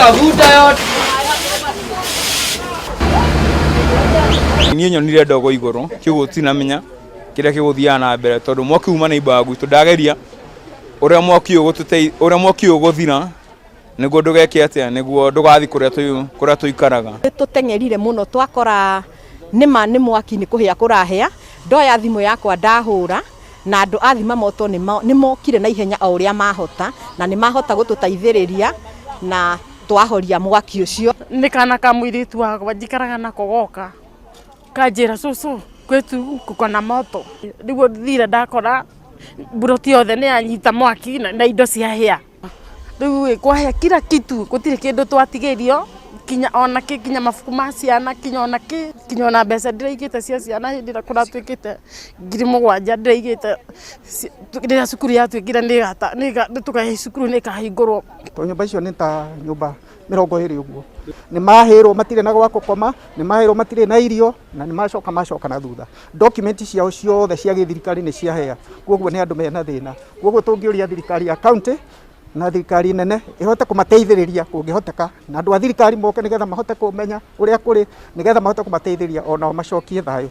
Ikavuta yote. Niĩ nyonire ndogo igũrũ kĩguo tinamenya kĩrĩa gĩgũthiaga na mbere tondũ mwaki uma na imbaga gwitũ ndageria ũrĩa mwaki ũyũ ũrĩa mwaki ũyũ ũgũthira nĩguo ndũgeke atĩa nĩguo ndũgathiĩ kũrĩa kũrĩa tũikaraga. Nĩ tũteng'erire mũno twakora nĩma nĩ mwaki nĩ kũhĩa kũrahĩa, ndoya thimũ yakwa ndahũra na andũ a thima moto nĩ mokire na ihenya o ũrĩa mahota na nĩ mahota gũtũteithĩrĩria na twahoria mwaki ũcio. Nĩ kana ka mũirĩtu wakwa njikaraga nako goka kanjĩra cũcũ kwetu kuko na moto rĩu thire ndakora mburoti yothe nĩ yanyita mwaki na indo ciahĩa. Rĩu ĩ kwahĩa kila kitu gũtirĩ kĩndũ twatigĩrio kinya ona kĩ kinya mabuku ma ciana kinya ona kĩ kinya ona mbeca ndĩraigĩte cia ciana hĩndĩ ĩrĩa kũratuĩkĩte 7000 ndĩraigĩte rĩrĩa cukuru yatuĩkire nĩ cukuru nĩ ĩkahingũrwo. Tondũ nyũmba icio nĩ ta nyũmba 20 ũguo. Nĩ mahĩrwo matirĩ na gwa gũkoma, nĩ mahĩrwo matirĩ na irio na nĩ macoka macoka na thutha. Document ciao ciothe cia gĩthirikari nĩ ciahĩa, koguo nĩ andũ mena thĩna. Koguo tũngĩũria thirikari ya county na thirikari nene ĩhote kũmateithĩrĩria kũngĩhoteka, na andũ a thirikari moke nĩgetha mahote kũmenya ũrĩa kũrĩ, nĩgetha mahote kũmateithĩrĩria onao macokie thayũ.